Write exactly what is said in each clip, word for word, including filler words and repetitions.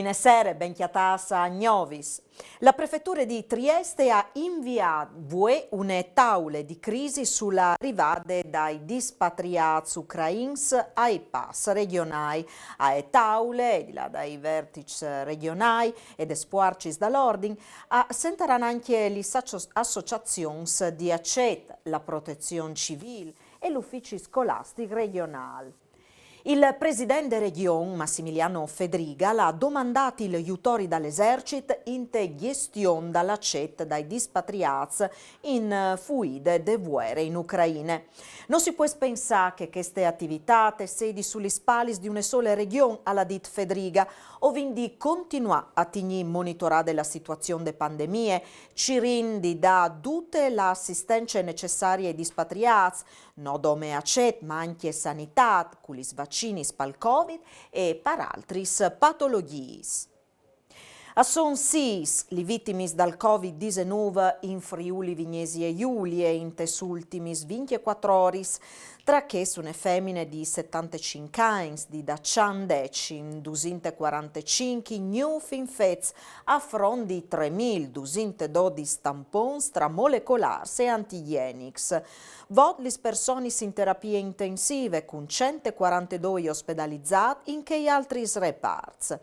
Buine sere, ben cjatâts a Gnovis. La prefeture di Trieste à inviât vuê une taule di crisi su la rivade dai dispatriâts ucrains ai pas regjonâi. Ae taule, di là dai vertiçs regjonâi e des fuarcis dal ordin, a sentaran ancje lis asso-, associazions di acet, la Protezion Civîl e l'Ufici Scolastic Regjonâl. Il president de Regjon, Massimiliano Fedriga, al à domandât il jutori dal esercit inte gjestion dal acet dai dispatriâts in fuide de vuere in Ucraine. No si pues pensâ che cheste ativitât e sedi su lis spalis di une sole regjon, al à dit Fedriga. O vin di continuâ a tignî monitorade la situazion de pandemie, cirint di dâ dute la assistence necessarie ai dispatriâts, no dome acet, ma ancje sanitât, cu lis vacinis pal Covid e par altris patologjiis. A son sîs lis vitimis dal Covid disenûf in Friûl Vignesie Julie intes ultimis vincjecuatri oris, tra chês une femine di setantecinc agns, di Daçan Decim, dusinte e cuarantecinc gnûfs infets, a front di tremil dusinte dodis tampons tra molecolârs e antigjenics. Vot lis personis in terapie intensive, cun cent e cuarantedoi ospedalizâts in chei altris reparts.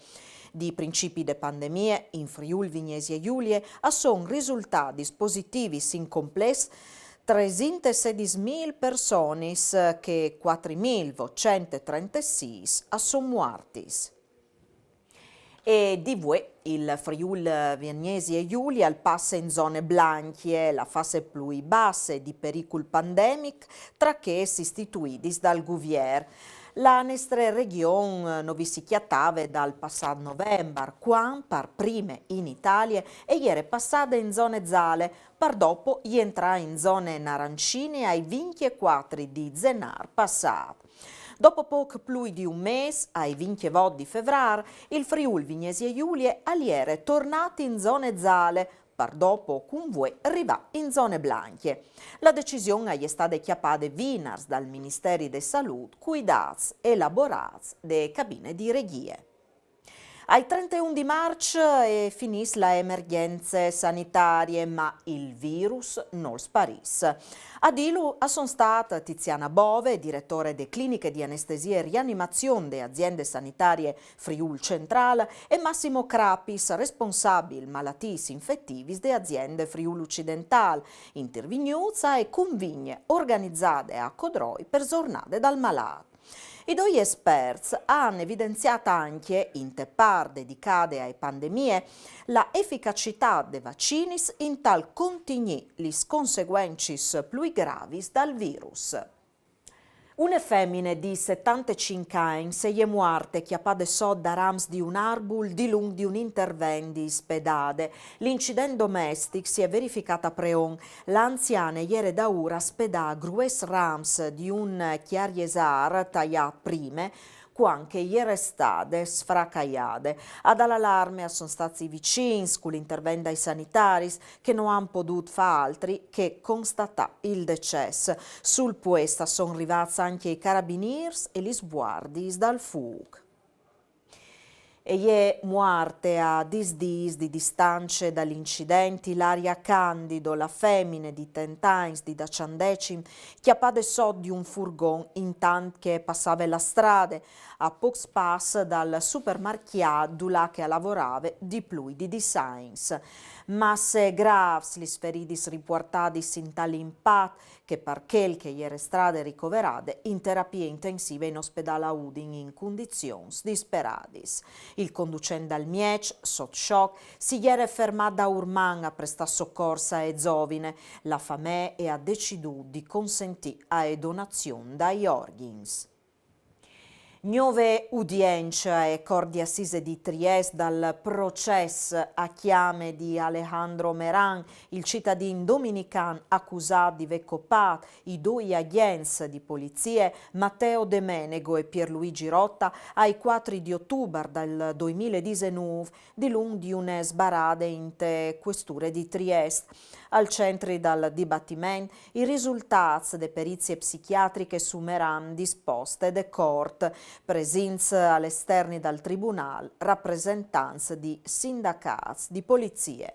Di principi de pandemie, in Friûl Vignesie Julie a son risultadis positivis in complès tresinte e sedis mil personis, che cuatri mil votcent e trentesîs a son muartis. E di vuê il Friûl Vignesie Julie al passe in zone blancje, la fase plui basse di pericul pandemic, tra chês istituidis dal guvier. La nestre regjon no vi si cjatave dal passât novembar, cuant par prime in Italie e jere passade in zone zale, par dopo jentrâ in zone narancine ai vincjecuatri di Zenâr passât. Dopo pôc plui di un mês, ai vincjevot di Fevrâr, il Friûl Vignesie Julie al jere tornât in zone zale, par dopo cun vuê rivâ in zone blancje. La decision e je stade cjapade vinars dal Ministeri de Salût cui dâts elaborâts de cabine di regjie. Ai trenteun di Març e finìs la emergjence sanitarie, ma il virus nol sparìs. A dîlu a son stâts Tiziana Bove, diretore de cliniche di anestesie e rianimazion de aziende sanitarie Friûl Centrâl, e Massimo Crapis, responsabil malatiis infetivis de aziende Friûl Ocidentâl, intervignûts ae convigne organizade a Codroi par zornade dal malât. I doi esperts a àn evidenziât ancje, inte part dedicade ae pandemie, la eficacitât des vacinis intal contignî lis conseguencis plui gravis dal virus. Une femine di setantecinc agns e je muarte cjapade sot da rams di un arbul dilunc di un intervent di spedade. L'incident domestic si è verificât a preon. La anziane e jere daûr a spedâ grues rams di un cjariesâr taiât prime, cuant che e jere stade sfracaiade. A dâ l'alarme a son stâts i vicins, cul intervent dai sanitaris, che no àn podût fâ altri che constatâ il decès. Sul puest a son rivâts ancje i carabinîrs e lis vuardiis dal fûc. E je muarte a dîs dîs di distance dal incident Ilaria Candido, la femine di trente agns di Daçan Decim, cjapade sot di un furgon intant che e passave la strade, a pôcs pas dal supermarcjât dulà che e lavorave di plui di dîs agns. Masse grâfs lis feridis ripuartadis intal impat, che par chel che e jere stade ricoverade in terapie intensive in ospedâl a Udin in condizions disperadis. Il conducent dal mieç, sot choc, si jere fermât daurman a prestâ socors ae zovine. La famee e à decidût di consentî ae donazion dai orgjins. Gnove udience ae Cort di Assise di Triest dal procès a cjame di Alejandro Meran, il citadin dominican acusât di vê copât i doi agjents di polizie Matteo De Menego e Pierluigi Rotta ai cuatri di Otubar dal doimil e disenûf, dilunc di une sbarade inte cuesture di Triest. Al centri dal dibatiment i risultâts de perizie psichiatriche su Meran disposte de Cort. Presints a l'esterni dal tribunâl rapresentants di sindacâts di polizie.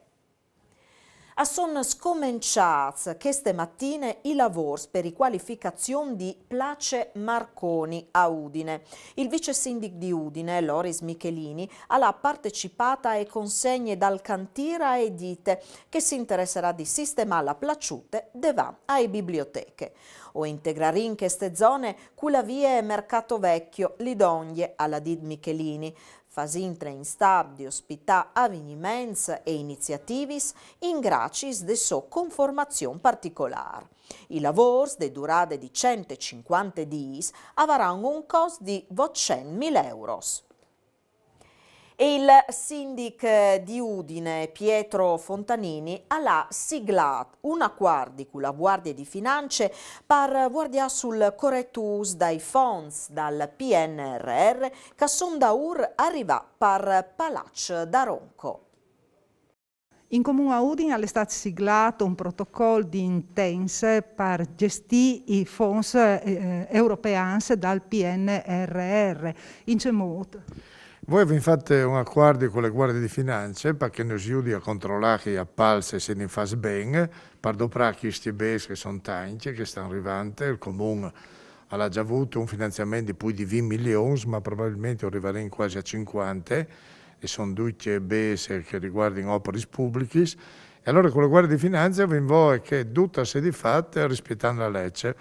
A son scomençâts cheste matine i lavôrs pe ricualificazion di Place Marconi a Udine. Il vicesindic di Udine, Loris Michelini, al à partecipât ae consegne dal cantîr ae dite che si interessarà di sistemâ la plaçute devant ae biblioteche. O integrarìn cheste zone cu la vie Mercato Vecchio, li dongje, al à dit Michelini, fasint instât di ospitâ avigniments e iniziativis in graciis de sô conformazion particolâr. I lavôrs, de durade di cent e cincuante dîs, a varan un cost di votcent mil euros. E il sindic di Udine, Pietro Fontanini, al à siglât un acuardi cu la Guardie di Finance par vuardiâ sul corret ûs dai fonts dal P N R R che a son daûr a rivâ par Palaç Daronco. In Comun a Udin al è stât siglât un protocol di intents par gjestî i fonts eh, europeans dal P N R R. In ce mût? Vuê o vin fat un acuardi cu le Guardie di Finance parcè che nus judi a controlâ che i apals a sedin fats ben, par doprâ chescj bêçs che a son tancj, che a stan rivant, il Comun al à za vût un finanziament di plui di vint milions, ma probabilmentri o rivarìn cuasi a cincuante, e a son ducj bêçs che a riguardin operis publichis. E alore cu le Guardie di Finance o vin voie che dut al sedi fat rispietant la leç.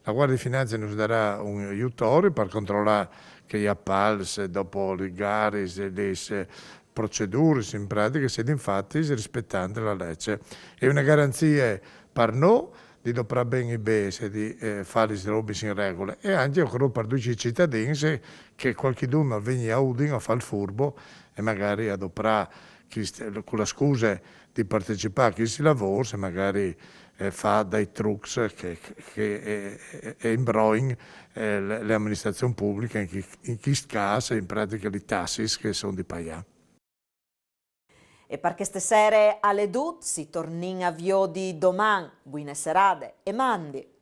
La Guardie di Finance nus darà un jutori par controlâ che i apals, dopo lis garis, lis proceduris in pratiche, a sedin fatis rispietant la leç. E je une garanzie par nô di doprâ ben i bêçs e di fâ lis robis in regule. E ancje o crôt par ducj i citadins che cualchidun al vegni a Udin a fâ il furbo e magari a doprâ cu la scuse di partecipâ a chescj lavôrs e magari fâ dai trucs che imbroin le aministrazion publiche, in chest câs in pratiche lis tassis che a son di paiâ. E par cheste sere al è dut, si tornìn a viodi doman. Buine serade e mandi!